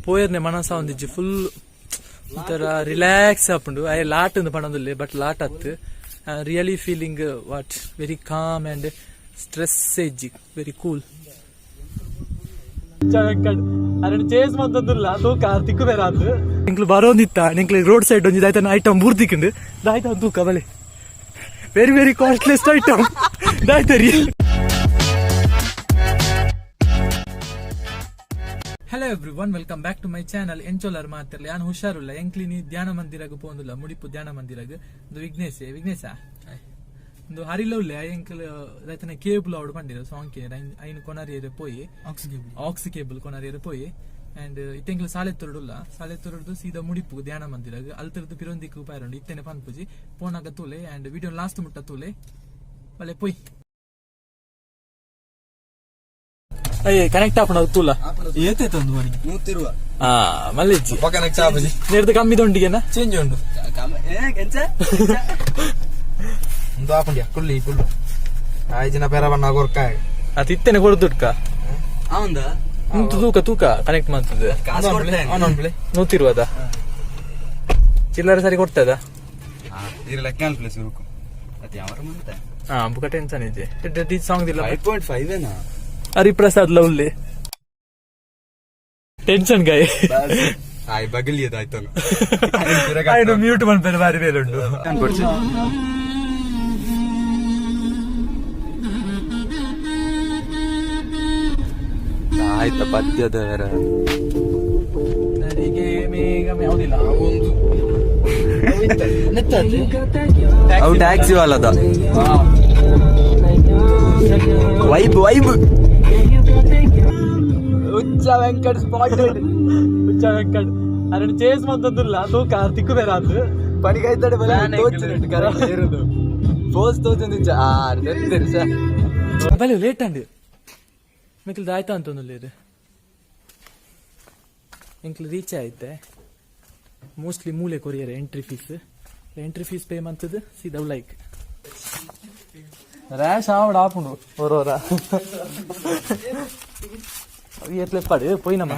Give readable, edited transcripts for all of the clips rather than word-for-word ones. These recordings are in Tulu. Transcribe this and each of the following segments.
ಪೋಯರ್ನೆ ಮನಸ ಒಂದಿಜ್ಜಿ ಫುಲ್ ಒಂಥರ ರಿಲ್ಯಾಕ್ಸ್ ಆಪುಂಡು. ಅಯ್ ಲಾಟ್ ಅಂದ್ ಪನೊಂದುಲ್ಲೆ, ಬಟ್ ಲಾಟ್ ಅತ್ತ್. Really feeling what very calm and stress ಇಜ್ಜಿ, ವೆರಿ ಕೂಲ್. ಅರೆನ್ ಚೇಸ್ ಮಂತೊಂದುಲ್ಲ ತೂಕ ತಿಕ್ಕು ಬೇರಾದ್. ಎಂಕ್ಲು ಬರೋಂದಿತ್ತ ನಿಂಕ್ಲೆ ರೋಡ್ ಸೈಡ್ ಒಂಜಿ ದಾಯ್ತನ ಐಟಮ್ ಬೂರ್ದಿಕ್ಂಡ್. ದಾಯ್ತ ತೂಕ ಬಲೆ, ವೆರಿ ವೆರಿ ಕಾಸ್ಟ್ಲಿಯಸ್ಟ್ ಐಟಮ್ ದಾಯ್ತರಿ. Hello everyone, welcome back to my channel. ಎಂಚೋಲರ್ ಮಾತಿರ್ಲ? ಯಾನ್ ಹುಷಾರುಲ್ಲ. ಎಂಕ್ಲಿನಿ ಧ್ಯಾನ ಮಂದಿರಗ್ ಪೋಂದುಲ್ಲ, ಮುಡಿಪು ಧ್ಯಾನ ಮಂದಿರಗ್. ಒಂದು ವಿಘ್ನೇಶ್, ವಿಘ್ನೇಶ ಒಂದು ಹರಿಲೌಲ್ಲೆ. ಎಂಕ್ಲು ರೈತನ ಕೇಬಲ್ ಅವಡು ಪಂಡಿರ ಸಾಂಗ್ ಐನ್ ಕೊನರಿಯರೆ ಪೋಯಿ, ಆಕ್ಸ್ ಕೇಬಲ್ ಕೊನರಿಯರೆ ಪೋಯಿ. ಅಂಡ್ ಇತ್ತೆಂಕ್ಲು ಸಾಲೆ ತುರುಡುಲ್ಲ, ಸಾಲೆ ತುರುಡ್ದು ಸೀದಾ ಮುಡಿಪು ಧ್ಯಾನ ಮಂದಿರಗ್. ಅಲ್ತಿರ್ದು ಪಿರೊಂದಿಕ್ಕು ಪಾರುಂಡು. ಇತ್ತೆನೆ ಪನ್ಪುಜಿ, ಪೋನಾಗ ತೂಲೆ. ಅಂಡ್ ವಿಡಿಯೋ ಲಾಸ್ಟ್ ಮುಟ್ಟ ತೂಲೆ. ಬಲೆ ಪೋಯ್. ಅಯ್ಯ, ಕನೆಕ್ಟ್ ಆಪುಂಡು ತೂಲ. ಏತೆ ತಂದು ಮನಿ. ನೂತಿರುವ. ಹಾ, ಮಲ್ಲಿಜ್ಜಿ. ಕನೆಕ್ಟ್ ಆಪುಜಿ. ನೇರ್ದು ಕಮ್ಮಿ ದೊಂಡಿಗೆನಾ? ಚೇಂಜ್ ಉಂಡು. ಒಂದು ಆಪುಂಡಿ ಕುಳ್ಳಿ ಕುಳ್ಳು ಆಯ್ಜಿನ ಪೇರ ಬಣ್ಣ ಕೊರ್ಕಾಯ. ಅದು ಇತ್ತೇನೆ ಕೊಡ್ದುಡ್ಕ. ಹೌದಾ? ಉಂತು ತೂಕ ತೂಕ ಕನೆಕ್ಟ್ ಮಾಡ್ತದೆ. ಕಾಸು ಕೊಡ್ತೇನೆ. ನೂತಿರುವದ ಚಿಲ್ಲರೆ ಸರಿ ಕೊಡ್ತದ. ಇರ ಲೆಕ್ಕ ಪ್ಲೇಸ್ ಇರುಕು ಅದು ಯಾವ ಮಂತೆ. ಹಾ, ಬುಕ ಟೆನ್ಷನ್ ಇದೆ ಸಾಂಗ್ ದಿಲ್ಲ. 5.5 ಏನಾ? ಹರಿಪ್ರಸಾದ್ ಲವ್ಲಿ ಟೆನ್ಷನ್ ಗಾಯ್. ಆಯ್ ಬಗಲಿ ಅದಾಯ್ತಲ್ಲ. ಮ್ಯೂಟ್ ಮಾಡ್ತಾರೆ, ಬಾರಿ ಬೇರೆ ಉಂಟು. ಆಯ್ತಾ, ಪದ್ಯದ ಬೇರೆ. ನರಿಗೆ ಮೇಘ ಯಾವುದಿಲ್ಲ. ಅವು taxi ವಾಲದ vibe vibe. Huccha Venkat spotted. Huccha Venkat ಅರಣ್ಯ ಚೇಸ್ ಮಂತೊಂದುಲ್ಲ ತೂಕ ತಿಕ್ಕು ಬೇರೆ ಅದು. ಪಣಿಗಾಯ್ತಾಡೆ ಬಲೆ ತೋಚುನೆಟ್ ಕರೆಕ್ಟ್ ಇರುದು ಫೋಸ್ ತೋಚೊಂದಿಚ್ಚ ಆ ನೆತ್ತರು ಸರ್. ಬಲೆ, ಲೇಟ್ ಅಂಡ್ ಮಿಕ್ಲ್ದು ಆಯ್ತಾ ಅಂತಂದು. ಎಂಕ್ಲು ರೀಚ್ ಆಯ್ತೆ. ಮೋಸ್ಟ್ಲಿ ಮೂಲೆ courier entry fees, entry fees pay ಮಂತದ್ದು ಸೀದಾ ಲೈಕ್ ರ್ಯಾಶ್ ಆವಡ ಆಪುಂಡು ಒರೋರ ಅವಿ ಎತ್ಲೆ ಪಾಡು ಪೋಯ್ ನಮ್ಮ.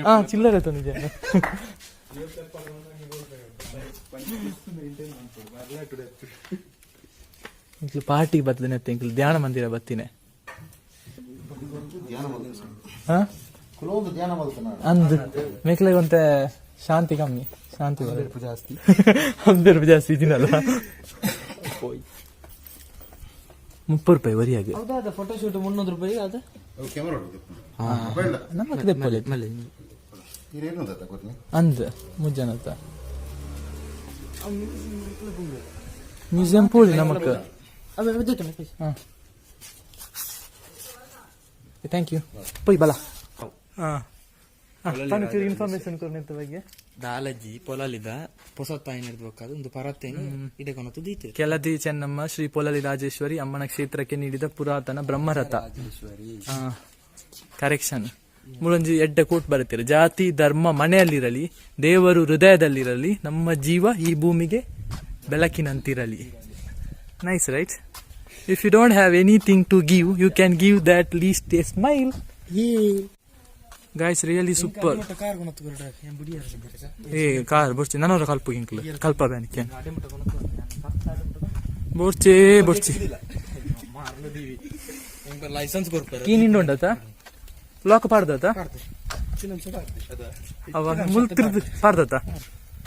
ಹಾ, ಚಿಲ್ಲರೆ ತಂದಿದ್ದೇನೆ. ಎಂಕ್ಲು ಪಾರ್ಟಿ ಬರ್ತದೆ, ಎಂಕ್ಲು ಧ್ಯಾನ ಮಂದಿರ ಬತ್ತಿನೆ. ಹಾ, ಅಂದ್ ಮೆಕ್ಲೆಗ್ ಒಂತೆ ಶಾಂತಿ ಕಮ್ಮಿ, ಶಾಂತಿ ಜಾಸ್ತಿ. ಅಂದೇರು ಜಾಸ್ತಿ ಇದೀನಲ್ಲ. 30 ರೂಪಾಯಿ ವರಿಯಾಗಿ. ಹೌದಾ? ಫೋಟೋ ಶೂಟ್ 300 ರೂಪಾಯಿ ಅದು. ನಮ್ಮ ದೆಪ್ಪಲೆ ಅಂದ್ ಮುಜ್ಜನತ್ತ ಮ್ಯೂಸಿಯಂ ಪೋಳಿ ನಮಕ್. Thank you. ಪೋಯ್ ಬಲ. ಹಾ, ಇನ್ಫಾರ್ಮೇಶನ್ ಕೊರ್ನೆಂತ ಬಗ್ಗೆ. ದಾಲಜಿ ಪೊಲಲಿದ ಪೊಸತ್ತಾಯಿನ ಇರ್ಬೇಕಾದ ಒಂದು ಪರತ್ತೇನು ಇಡೆ ಕೊನತು ದೀತೆ. ಕೆಲದಿ ಚೆನ್ನಮ್ಮ ಶ್ರೀ ಪೊಲಲಿ ರಾಜೇಶ್ವರಿ ಅಮ್ಮನ ಕ್ಷೇತ್ರಕ್ಕೆ ನೀಡಿದ ಪುರಾತನ ಬ್ರಹ್ಮರಥ. ಕರೆಕ್ಷನ್. ಮುಳಂಜಿ ಎಡ್ಡೆ ಕೋಟ್ ಬರುತ್ತೀರ. ಜಾತಿ ಧರ್ಮ ಮನೆಯಲ್ಲಿರಲಿ, ದೇವರು ಹೃದಯದಲ್ಲಿರಲಿ, ನಮ್ಮ ಜೀವ ಈ ಭೂಮಿಗೆ ಬೆಳಕಿನಂತಿರಲಿ. Nice, right? If you don't have anything to give, you can give that least a smile. Guys, really super. Car ಕೊನತು. ಏ, ಕಾರ್ ಬೊರ್ಚಿ, ನನವರ ಕಲ್ಪ ಇಂಕ್ಲು ಕಲ್ಪ ಬ್ಯಾನಿಕೆ ಬೊರ್ಚೆ ಬೊರ್ಚಿ. ಲೈಸೆನ್ಸ್ ಕೊಡ್ತಾರೆ. ಕೀ ನಿಂಡು ಉಂಡತ? ಲಾಕ್ ಪಾಡ್ದತ? ಅವ ಮುಲ್ತಿರ್ದು ಪಾಡ್ದತ?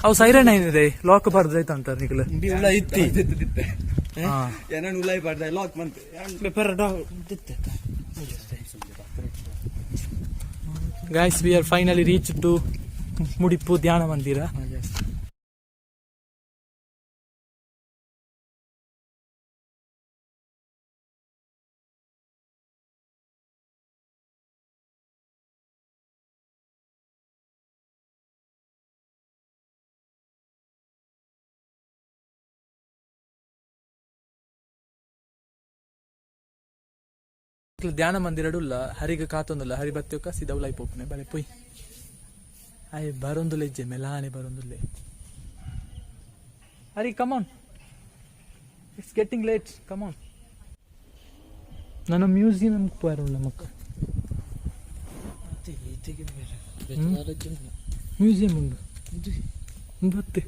ಅವು ಸೈರನ್ ಏನಿದೆ, ಲಾಕ್ ಪಾಡ್ದಾಯ್ತು ಅಂತ ನಿಕ್ಲು. ಉಳ ಇತ್ತಿ. ಹಾ. ಏನನ್ನು ಉಲಾಯ್ ಪಾಡ್ದ lock ಮಂತೆ. ಪೆರ Guys, we are finally reach to Mudipu ಧ್ಯಾನ ಮಂದಿರ. ಧ್ಯಾನ ಮಂದಿರಡುಲ್ಲ ಹರಿಗ ಕಾತೊಂದುಲ್ಲ. ಹರಿ ಬತ್ತಿಯೊಕ್ಕ ಸೀದಾ ಉಲಾಯಿ ಪೋಪುನೆ. ಬಲೆ ಪೊಯ್. ಆಯ್ ಬರೊಂದುಲ್ಲೆ ಇಜ್ಜೆ, ಮೆಲಾನೆ ಬರೊಂದುಲ್ಲೆ. ಹರಿ, come on, it's getting late, come on. ನನ್ನ ಮ್ಯೂಸಿಯಂ ಪೋಯರುಲ್ಲ ಮಕ್ಕ. ಮ್ಯೂಸಿಯಂ ಉಂಡು ಬತ್ತೆ.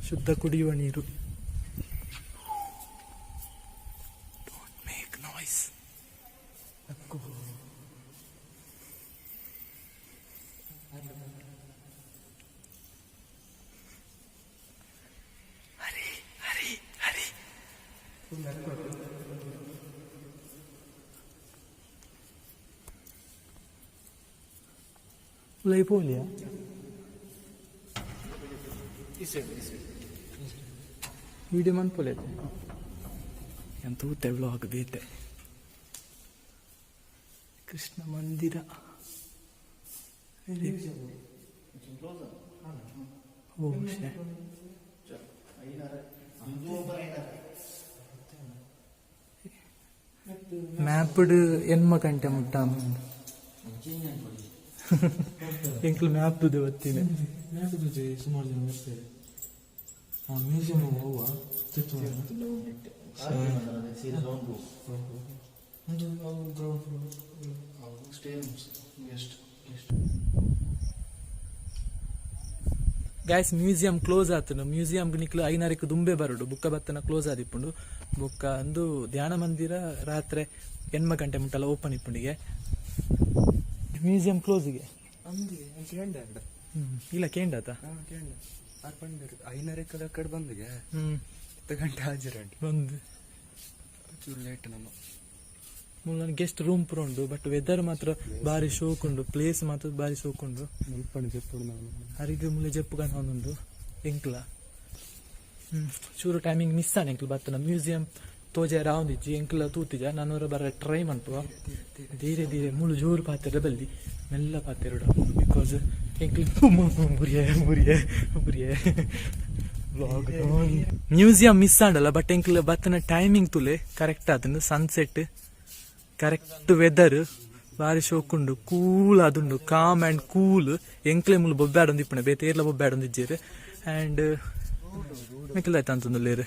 ಶುದ್ಧ ಕುಡಿಯುವ ನೀರು. Don't make noise. Hari Hari Hari. ಉಲೈ ಪೋಲಿಯಾ? Video ಮನ್ಪೊಲೈತೆ. ಎಂತ ತೂತೆ ವ್ಲಾಗ್ ಬೇತೆ. ಕೃಷ್ಣ ಮಂದಿರ. ಓ ಶೇ. ಮ್ಯಾಪ್ಡ್ ಎನ್ಮ ಗಂಟೆ ಮುಟ್ಟ. ಎಂಕ್ಲು ಮ್ಯಾಪ್ ಬತ್ತೀನಿ. ಮ್ಯಾಪ್ ಸುಮಾರು ಜನ ಬರ್ತಾರೆ. ಆ ಮ್ಯೂಸಿಯಂ ಹೋಗುವ. ಒಂದು ground floor. Guys, museum close ಆತನು. ಮ್ಯೂಸಿಯಂ ನಿಕ್ಲು ಐನಾರಿಕ್ ದುಂಬೆ ಬರಡು. ಬುಕ್ಕ ಬತ್ತನ ಕ್ಲೋಸ್ ಆದಿಪ್ಪುಂಡು. ಬುಕ್ಕ ಅಂದು ಧ್ಯಾನ ಮಂದಿರ ರಾತ್ರಿ ಎಣ್ಮ ಗಂಟೆ ಮುಟ್ಟಲ್ಲ ಓಪನ್ ಇಪ್ಪುಂಡಿಗೆ. ಮ್ಯೂಸಿಯಂ ಕ್ಲೋಸ್ಗೆ. ಅಂದಿ ಕೇಂಡ. ಇಲ್ಲ, ಕೇಂಡಾತ. ಕೇಂಡ ಆರ್ ಪಂಡರು ಐನೂರ ಕಡೆ ಬಂದಿಗೆ. 10 ಗಂಟೆ ಹಾಜರಂಟು. ಒಂದು ಚೂರು ಲೇಟ್ ನಮ್ಮ. ನನ್ನ ಗೆಸ್ಟ್ ರೂಮ್ ಪೂರ ಉಂಡು. ಬಟ್ ವೆದರ್ ಮಾತ್ರ ಬಾರಿ ಶೋಕ್ ಉಂಡು. ಪ್ಲೇಸ್ ಮಾತ್ರ ಬಾರಿ ಶೋಕ್ ಉಂಡು. ಮುಲ್ಪಣಿ ಚೆಪ್ಪುಡು ನಾನು. ಅರಿಗೆ ಮುಲ್ಲ ಜಪ್ಪು ಕಾಣ ಒಂದುಂಡು ಎಂಕ್ಲ. ಚೂರು ಟೈಮಿಂಗ್ ಮಿಸ್ ಆನೆ ಎಂಕ್ಲು ಬತ್ತನ. ಮ್ಯೂಸಿಯಂ ತೋಜೆ ರಾವಂದಿಜ್ಜಿ ಎಂಕ್ಲ ತೂತಿಜ. ನಾನೂರ ಬರ ಟ್ರೈ ಮನ್ಪುವ. ಧೀರೆ ಧೀರೆ ಮುಳು ಜೋರು ಪಾತೆರ ಬಲ್ಲಿ, ಮೆಲ್ಲ ಪಾತೆರಡು. Because ಎಂಕ್ಲು ಮುರಿಯೆ ಮುರಿಯೆ ಮುರಿಯೆ. ಮ್ಯೂಸಿಯಂ ಮಿಸ್ ಆಂಡಲ್ಲ, ಬಟ್ ಎಂಕ್ಲ ಬತ್ತನ ಟೈಮಿಂಗ್ ತುಲೆ ಕರೆಕ್ಟ್ ಆತಂದು. ಸನ್ಸೆಟ್ ಕರೆಕ್ಟ್, ವೆದರ್ ಬಾರಿ ಶೋಕುಂಡು, ಕೂಲ್ ಅದುಂಡು, ಕಾಮ್ ಅಂಡ್ ಕೂಲ್. ಎಂಕ್ಲೆ ಮುಲು ಬೊಬ್ಬ್ಯಾಡೊಂದು ಇಪ್ಪುಣೆ, ಬೇತೆ ಏರ್ಲ ಬೊಬ್ಬ್ಯಾಡೊಂದು ಇಜ್ಜೇರು. ಅಂಡ್ ಮಿಕ್ಲ್ ಆಯ್ತು ಅಂತಂದುಲ್ಲೇರು.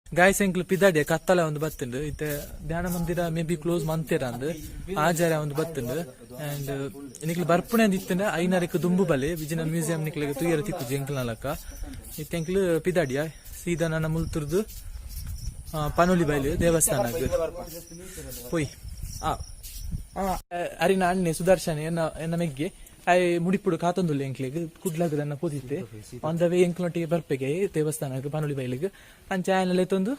ಗಾಯ್ಸ್, ಎಂಕ್ಲು ಪಿದಾಡಿಯ. ಕತ್ತಲೆ ಒಂದು ಬತ್ತುಂಡು. ಇತ್ತೆ ಧ್ಯಾನ ಮಂದಿರ ಮೇ ಬಿ ಕ್ಲೋಸ್ ಮಂತೇರ ಅಂದ್ ಆಜಾರ ಒಂದು ಬತ್ತುಂಡು. ಅಂಡ್ ನಿಕ್ಲು ಬರ್ಪುಣೆ ಅಂದ್ ಇತ್ತಂಡ ಐನರಕ್ಕೆ ದುಂಬು ಬಲೆ ವಿಜಿನ ಮ್ಯೂಸಿಯಂ ನಿಕ್ಲೆಗ್ ತುಯರ ತಿಕ್ಕುಜಿ ಎಂಕ್ಲ ನಲಕ. ಇತ್ತೆ ಎಂಕ್ಲು ಪಿದಾಡಿಯ ಸೀದಾ ನನ್ನ ಮುಲ್ತುರ್ದು ಪನೋಲಿ ಬೈಲು ದೇವಸ್ಥಾನ ಪೋಯ್. ಆ ಅರಿನ ಅಣ್ಣೆ ಸುದರ್ಶನ ಎನ್ನ ಎನ್ನ ಮೆಗ್ಗೆ I ಮುಡಿಪುಡು ಕಾತೊಂದುಲ್ಲೆ ಎಂಕ್ಲೆಗ್. ಕುಡ್ಲಾಗದನ್ನ ಪೋದಿತ್ತೆ. ಆನ್ the way ಎಂಕ್ಲೊಟ್ಟಿಗೆ ಬರ್ಪೆಗೆ ದೇವಸ್ಥಾನಕ್ಕೆ ಪನೋಲಿ ಬೈಲಿಗೆ. ಅಂಚ ಆಯನಲೆ ತಂದು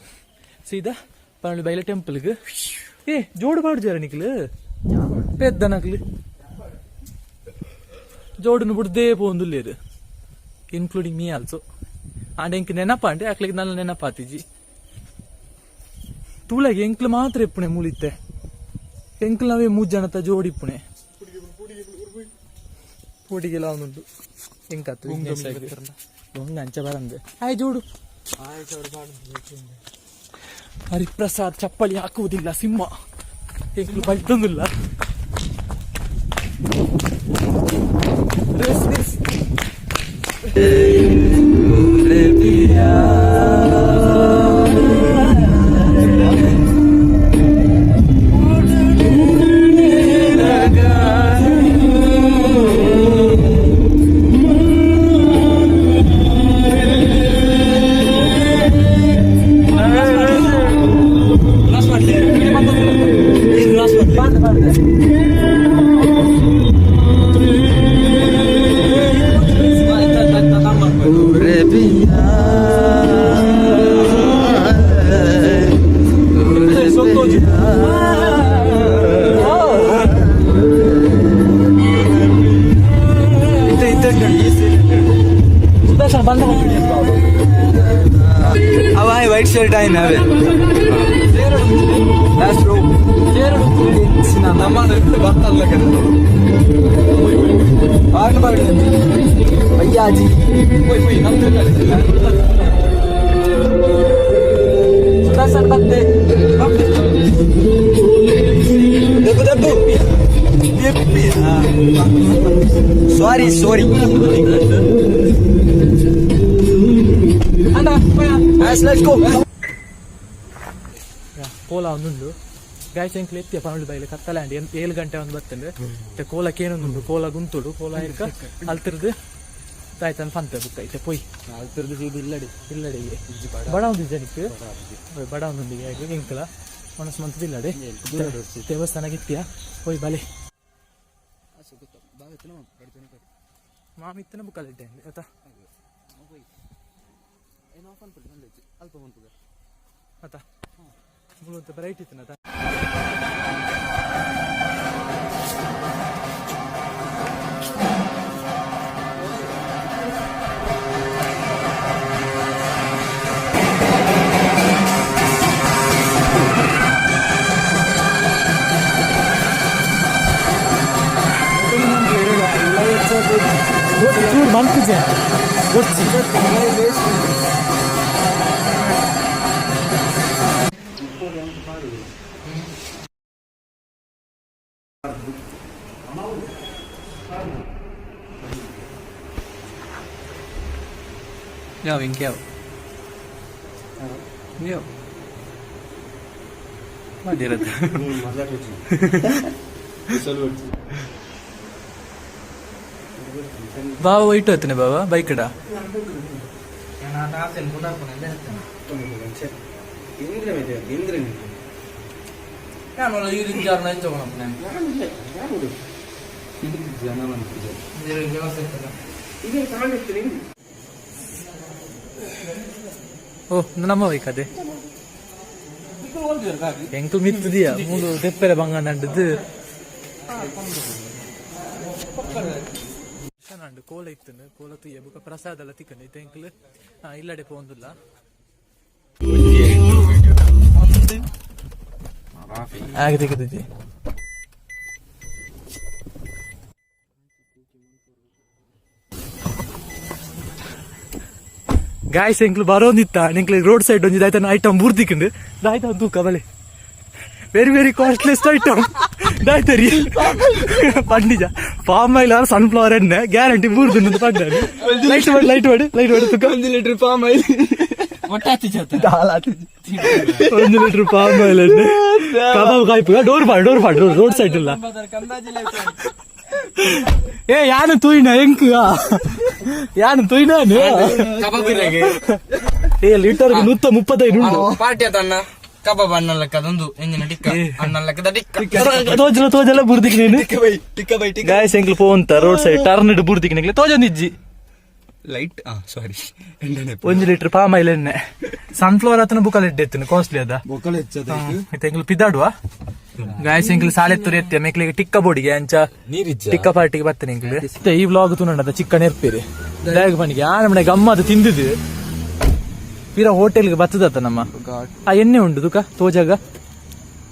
ಸೀದಾ ಪನೋಲಿ ಬೈಲ ಟೆಂಪಲ್ಗ್. ಏ, ಜೋಡು ಪಾಡು ನಿಕ್ಲು ಪೆದ್ದನಕ್ಲು. ಜೋಡುನು ಬುಡ್ದೇ ಪೋಂದುಲ್ಲೇರು, ಇನ್ಕ್ಲೂಡಿಂಗ್ ಮೀ ಆಲ್ಸೋ. ಆಂಡ್ ಎಂಕ್ ನೆನಪಾಂಡೆ ಅಕ್ಲಿಗೆ ನನ್ನ ನೆನಪಾತಿಜಿ. ತೂಳಗೆ ಎಂಕ್ಲು ಮಾತ್ರ ಇಪ್ಪುಣೆ ಮೂಲಿತ್ತೆ. ಎಂಕ್ಲು ನಾವೇ ಮೂರು ಜನತ ಜೋಡಿ ಇಪ್ಪುಣೆ. ಪೋಡಿಗೆಲ್ಲ ಉಂಟು ಎಂಕತ್ತು. ಒಂಗ ಅಂಚ ಬರಂದೆ ಆಯ್ ಜೋಡು. ಹರಿಪ್ರಸಾದ್ ಚಪ್ಪಲಿ ಹಾಕುವುದಿಲ್ಲ. ಸಿಂಹ ಎಂಕ್ಲು ಬಲ್ತೊಂದಿಲ್ಲ. Race race. ಅವ ವೈಟ್ ಶರ್ಟ್ ಆಯ್ನ ಅವೇ ಲಾಸ್ಟ್ ರೋ. ನಮ್ಮ ಬರ್ತಲ್ಲ. ಭಯ್ಯಾಜಿ. ಸುದರ್ಶನ್ ಬಂದೆ. ದಬ್ಬು ದಬ್ಬು. ಸಾರಿ ಸಾರಿ. ಅಣ್ಣ. Let's go. ಕೋಲ ಒಂದುಂಡು ಗಾಯಸ್. ಎಂಕ್ಲು ಎತ್ತಿಯ ಪನೊಳಿ ಬೈಲು ಕತ್ತಲೆ ಅಂಡ್ 7 ಗಂಟೆ ಒಂದು ಬತ್ತಂಡು. ಮತ್ತೆ ಕೋಲ ಕೇನೊಂದುಂಡು, ಕೋಲ ಗುಂತುಡು, ಕೋಲ ಇರ್ಕ ಅಲ್ತಿರ್ದು ತಾಯ್ತಾನ ಪಂತೆ ಬುಕ್ಕ ಐತೆ ಪೊಯ್. ಅಲ್ತಿರ್ದು ಸೀದ ಇಲ್ಲಡಿ. ಇಲ್ಲಡಿಗೆ ಬಡ ಒಂದು ಜನಕ್ಕೆ ಬಡ ಒಂದೊಂದಿಗೆ ಎಂಕಲ ಮನಸ್ಸು ಮಂತದಿಲ್ಲಡೆ ದೇವಸ್ಥಾನಕ್ಕೆ ಎತ್ತಿಯ ಪೊಯ್ ಬಲೆ. ಮಾಮಿತ್ತನ ಬುಕ್ಕಲ್ಲಿಟ್ಟೆ ಆಯ್ತಾ? ಅಲ್ಪ ಮನ್ಪುಗ. ಆತ ಮುಳುವಂತ ವೆರೈಟಿ ಇತ್ತು. ಚೂರು ಮನ್ಪಿಜೆ ಗೊತ್ತಿ. ಯಾವ ಇಂಕ್ ಯಾವ ಯಾವ ಮಾಡಿರತ್ತೆ. ಬಾವ ವೈಟ್ ಹೋಗ್ತಾನೆ ಬಾವ ಬೈಕ್ ಇಡ. ಜನ ಮನ್ಪುಜ. ಓ, ನಮ್ಮ ಬೈಕ್ ಅದೇ. ಎಂಕು ಮಿತ್ತದಿಯ ಮೂಲು ತೆಪ್ಪೆರೆ ಬಂಗ ನಡ್ದು ನಂಡು ಕೋಲ ಇತ್ತನು, ಕೋಲ ತುಯ್ಯ ಬುಕ್ಕ ಪ್ರಸಾದ ಎಲ್ಲ ತಿಕ್ಕಂಡು ಇತ್ತೆ ಎಂಕ್ಲು ಇಲ್ಲಡೆ ಪೋಂದುಲ್ಲ. ಆಗ ತಿಕ್ಕದಿದ್ದಿ. ಗಾಯ್ಸ್, ಎಂಕ್ಲು ಬರೋಂದಿತ್ತ ಎಂಕ್ಲು ರೋಡ್ ಸೈಡ್ ಒಂಜಿ ದಾಯ್ತನ ಐಟಮ್ ಬೂರ್ದಿಕ್ಕಂಡು ದಾಯ್ತ ತೂಕ ಬಲೆ. ವೆರಿ ವೆರಿ ಕಾಸ್ಟ್ಲಿಯಸ್ಟ್ ಐಟಮ್ ದಾಯ್ತರಿ ಪಂಡಿಜ. ಪಾಮ್ ಆಯಿಲ್ ಆರ್ ಸನ್ಫ್ಲವರ್ ಎಣ್ಣೆ ಗ್ಯಾರಂಟಿ ಬೂರ್ದು ಪಂಡ. ಲೈಟ್ ಮಾಡಿ, ಲೈಟ್ ಮಾಡಿ, ಲೈಟ್ ಮಾಡಿ ತುಕ. 1 litre palm oil. 1 litre palm oil ಎಣ್ಣೆ ಕಬಾಬ್ ಕಾಯ್ಪುಗ. ಡೋರ್ ಪಾಡ್, ಡೋರ್ ಪಾಡ್, ರೋಡ್ ಸೈಡ್ ಇಲ್ಲ. ಏ ಯಾನು ತೂಯಿನ ಎಂಕ್ ಯಾನು ತೂಯಿನ? ಏ ಲೀಟರ್ 135 ಉಂಡು. ಪಾರ್ಟಿ ಅಣ್ಣ, ಕಬಾಬ್ ಅಣ್ಣ ಲೆಕ್ಕದೊಂದು ಎಂಜಿನ ಟಿಕ್ಕ ಅಣ್ಣ ಲೆಕ್ಕದ ಟಿಕ್ಕ. ತೋಜಲ ತೋಜಲ ಬುರ್ದಿಕ್ ನೀನು. ಬೈ ಟಿಕ್ಕ ಬೈ ಟಿಕ್ಕ. ಗಾಯಸ್, ಎಂಕ್ಲು ಪೋಂತ ರೋಡ್ ಸೈಡ್ ಟರ್ನ್ ಇಡು ಬುರ್ದಿಕ್ ನಿಂಗ್ಲೆ ತೋಜೊಂದಿಜ್ಜಿ. ಲೈಟ್, ಆ ಸಾರಿ, ಎಂಡನೆ. 1 ಲೀಟರ್ ಪಾಮ್ ಆಯಿಲ್ ಎಣ್ಣೆ ಸನ್ಫ್ಲವರ್ ಆತನ ಬುಕ್ಕಲ್ ಇಡ್ಡೆತ್ತನು ಕಾಸ್ಟ್ಲಿ ಅದ. ಬೊಕ್ಕಲ ಹೆಚ್ಚದ. ಮತ್ತೆ ಎಂಕ್ಲು ಪಿದಾಡುವ. ಗಾಯಸ್, ಎಂಕ್ಲು ಸಾಲೆ ತುರಿ ಎತ್ತಿ ಮೆಕ್ಲಿಗೆ ಟಿಕ್ಕ ಬೋಡಿಗೆ ಅಂಚ. ನೀರಿಜ್ಜ. ಟಿಕ್ಕ ಪಾರ್ಟಿಗೆ ಬರ್ತೇನೆ ಎಂಕ್ಲು. ಮತ್ತೆ ಈ ವ್ಲಾಗ್ ತುನಂಡದ ಚಿಕ್ಕ ನೆರ್ಪೇರಿ ದಾಯಗ ಪಣಿಗೆ ಆ ನಮ್ಮನೆ ಗಮ್ಮದು ತಿಂದಿದ್ದು ಪಿರ ಹೋಟೆಲ್ಗೆ ಬತ್ತದತ್ತ ನಮ್ಮ ಆ ಎಣ್ಣೆ ಉಂಡು ತುಕ ತೋಜಾಗ.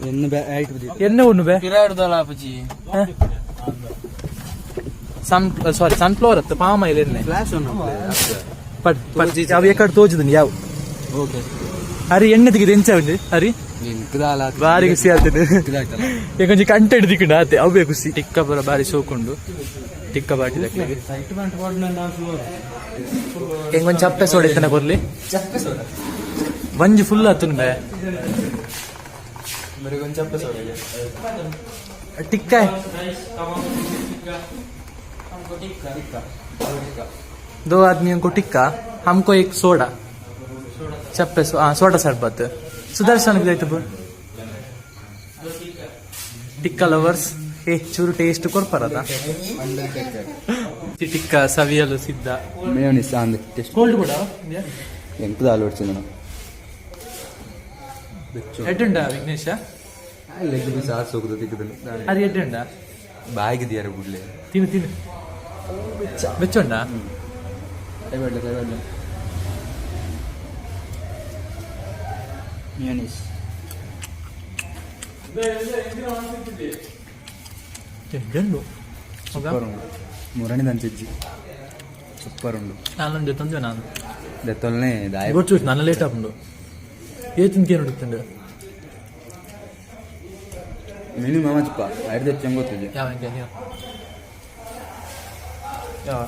ಎಣ್ಣೆ ಬೇ ಐಟ್ ಬದಿ. ಎಣ್ಣೆ ಉಂಡು ಬೇ. ಪಿರಾಡ್ದಲ್ಲ ಅಪ್ಪಜಿ. ಸನ್ ಸಾರಿ ಸನ್ಫ್ಲವರ್ ಅತ್ತ ಪಾಮ್ ಆಯಿಲ್ ಎಣ್ಣೆ. ಫ್ಲಾಶ್ ಆನ್. ಪಟ್ ಪಟ್ ಯಾವ ಎಕಡೆ ತೋಜುದನ್ ಯಾವ. ಓಕೆ. ಅರಿ ಎಣ್ಣೆ ತೆಗೆದು ಎಂಚ ಉಂಡು ಅರಿ. ಎಂಕದಾಲ. ಬಾರಿ ಖುಷಿ ಆಗ್ತದೆ. ಈಗ ಒಂಜಿ ಕಂಟೆಂಟ್ ದಿಕ್ಕುಂಡು ಆತೆ ಅವೇ ಖುಷಿ. ಟಿಕ್ಕ ಪೂರ ಬಾರಿ ಸೋಕುಂಡು ಟಿಕ್ಕ ಬಾಟಿ. ಹೆಂಗೊಂದು ಚಪ್ಪೆ ಸೋಡ ಇತ್ತನ ಕೊರ್ಲಿ. ಒಂಜಿ ಫುಲ್ ಆತುನ್ ಬೇ. ಮರಿಗೊಂದು ಚಪ್ಪೆ ಸೋಡ. ಟಿಕ್ಕ. दो आदमियों को टिक्का, हमको एक सोडा, चप्पे सो, हाँ, सोडा शरबत. सुदर्शन ಬೇಕು. ಟಿಕ್ಕ ಲವರ್ಸ್ ಏ ಚೂರು ಟೇಸ್ಟ್ ಕೊಡ್ಪಾರದ ಟಿಕ್ಕ ಸವಿಯಲು ಸಿದ್ಧ. ಮೇಯೋನಿಸ್ ಅಂದ್ ಟೇಸ್ಟ್. ಕೋಲ್ಡ್ ಕೂಡ. ಎಂಕದಾಲ ಹೊಡ್ಚಿನ. ಎಡ್ ಉಂಡಾ ವಿಘ್ನೇಶ? ಲೆಗ್ ಪೀಸ್ ಆರ್ ಸೋಕುದು ತಿಕ್ಕದನು. ಅದು ಎಡ್ ಉಂಡಾ? ಬಾಯಿಗೆ ದಿಯಾರ ಬುಡ್ಲೆ. ತಿನ್ನು ತಿನ್ನು, ಬೆಚ್ಚುಂಡಾ? ಕೈ ಬಡ್ಲೆ, ಕೈ ಬಡ್ಲೆ. ಮಿಯೋನಿಸ್. ಎಡ್ಡುಂಡು. ಸೂಪರ್ ಉಂಡು. ಮುರಣಿ ದಂಚಿಜ್ಜಿ, ಸೂಪರ್ ಉಂಡು. ನಾನೊಂದು ತೊಂದರೆ ನಾನು ದೆತ್ತೊಲ್ನೆ ದಾಯ. ಗೊತ್ತು, ನಾನು ಲೇಟ್ ಆಪುಂಡು. ಏ ತಿಂತೇನು ನೋಡುತ್ತಂಡು. ಮಿನಿಮಮ್ ಚಿಪ್ಪ ಐದು ದೆಚ್ಚಂಗ್ ಗೊತ್ತಿದೆ. ಯಾವ ಹೆಂಗೆ ಯಾವ ಯಾವ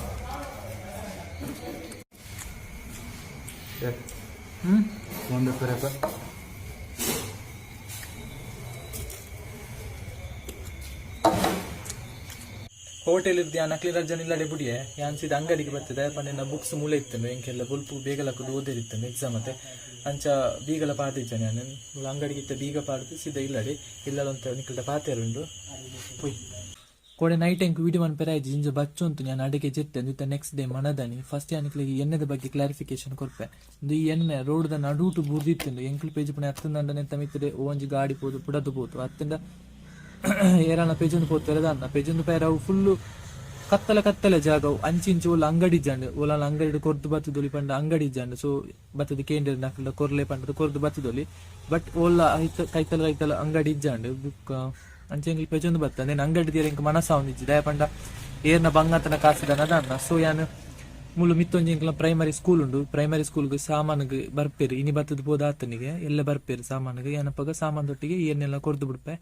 ಹ್ಮ್ ಒಂದು ಪರಪ್ಪ. ಹೋಟೆಲ್ ಇರ್ದಿ ನಕ್ಲಿ ರಜನ್ ಇಲ್ಲಡೆ ಬುಡಿಯೆ. ಯಾನ್ ಸೀದಾ ಅಂಗಡಿಗೆ ಬರ್ತದೆ ಪಂಡ ಬುಕ್ಸ್ ಮೂಲೆ ಇತ್ತುಂಡು. ಎಂಕೆಲ್ಲ ಬೊಲ್ಪು ಬೇಗಲಕ್ಕದು ಓದೇರಿತ್ತುಂಡು ಎಕ್ಸಾಮ್ ಅತ್ತೆ. ಅಂಚ ಬೀಗಲ ಪಾಡ್ದಿಜ್ಜಾನೆ ಯಾನ್. ಮೂಲ ಅಂಗಡಿಗೆ ಇತ್ತ ಬೀಗ ಪಾಡ್ದು ಸೀದಾ ಇಲ್ಲಡೆ ಇಲ್ಲದಂತ ನಿಕಲ್ಡ ಪಾತೆರುಂಡು. ಪೋಯ್ ಕೋಡೆ ನೈಟ್ ಎಂಕ್ ವಿಡಿಯೋ ಮನ್ಪೆರೆ ಆಯ್ತು. ಜಿಂಜ ಬಚ್ಚೊಂತು ನಾನು ಅಡಿಗೆ ಜೆತ್ತೆ. ಇತ್ತ ನೆಕ್ಸ್ಟ್ ಡೇ ಮನದನಿ. ಫಸ್ಟ್ ಯಾನಿಕ್ಲೆಗ್ ಎಣ್ಣೆದ ಬಗ್ಗೆ ಕ್ಲಾರಿಫಿಕೇಶನ್ ಕೊರ್ಪೆ. ಇಂದು ಈ ಎಣ್ಣೆ ರೋಡ್ದ ನಡುಟು ಬೂರ್ದಿತ್ತುಂಡು. ಎಂಕ್ಲು ಪೇಜ್ ಪುಣೆ ಅತ್ತಂದಂಡನೆ ತಮಿತದೆ ಒಂಜಿ ಗಾಡಿ ಪೋದು ಪುಡದು ಪೋತು ಅತ್ತಂಡ ಏರನ ಪೆಜೊಂದು ಪೋತಾರೆ ದಾನ್ನ ಪೆಜೊಂದು ಪೇರ ಅವು ಫುಲ್ಲು ಕತ್ತಲೆ ಕತ್ತಲೆ ಜಾಗ ಅವು. ಅಂಚಿಂಚಿ ಓಲ ಅಂಗಡಿ ಇಜ್ಜಾಂಡ್. ಓಲ ಅಂಗಡಿ ಕೊರ್ದು ಬತ್ತದೊಲಿ ಪಂಡ ಅಂಗಡಿ ಇಜ್ಜಾಂಡ್. ಸೊ ಬತ್ತದ ಕೇಂದ್ರ ನಕಲ್ಡ ಕೊರ್ಲೆ ಪಂಡದ ಕೊರ್ದು ಬತ್ತದೊಲಿ. ಬಟ್ ಓಲ ಐತ ಕೈತಲ್ ಕೈತಲ್ ಅಂಗಡಿ ಇಜ್ಜಾಂಡ್. ಬುಕ್ಕ ಅಂಚೆ ಎಂಕ್ಲು ಪೆಜೊಂದು ಬತ್ತ ನೇನ್ ಅಂಗಡಿ ತೀರ ಎಂಕ್ ಮನಸ್ಸಾವೊಂದಿಜ್ಜಿ. ದಾಯೆ ಪಂಡ ಏರ್ನ ಬಂಗಾತನ ಕಾಸುದನ ದಾನ್ನ. ಸೊ ಯಾನ್ ಮುಲು ಮಿತ್ತೊಂಜಿ ಎಂಕ್ಲ ಪ್ರೈಮರಿ ಸ್ಕೂಲ್ ಉಂಡು. ಪ್ರೈಮರಿ ಸ್ಕೂಲ್ಗ್ ಸಾಮಾನುಗ್ ಬರ್ಪೆರ್. ಇನಿ ಬತ್ತದ ಪೋದಾತನಿಗೆ ಎಲ್ಲ ಬರ್ಪೆರ್ ಸಾಮಾನುಗ್. ಏನಪ್ಪಗ ಸಾಮಾನ್ ದೊಟ್ಟಿಗೆ ಏರ್ನೆಲ್ಲ ಕೊರ್ದು ಬಿಡ್ಪೆ.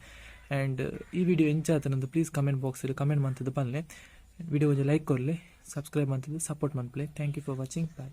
ಆ್ಯಂಡ್ ಈ ವಿಡಿಯೋ ಎಂಚಾತನಂದು ಪ್ಲೀಸ್ ಕಮೆಂಟ್ ಬಾಕ್ಸ್ ಕಮೆಂಟ್ ಮಂತದ ಪನ್ಲೆ. ವಿಡಿಯೋ ಒಂಜಿ ಲೈಕ್ ಕೊರ್ಲೆ, ಸಬ್ಸ್ಕ್ರೈಬ್ ಮಂತದ್ದು ಸಪೋರ್ಟ್ ಮನ್ಪಲೆ. Thank you for watching, bye.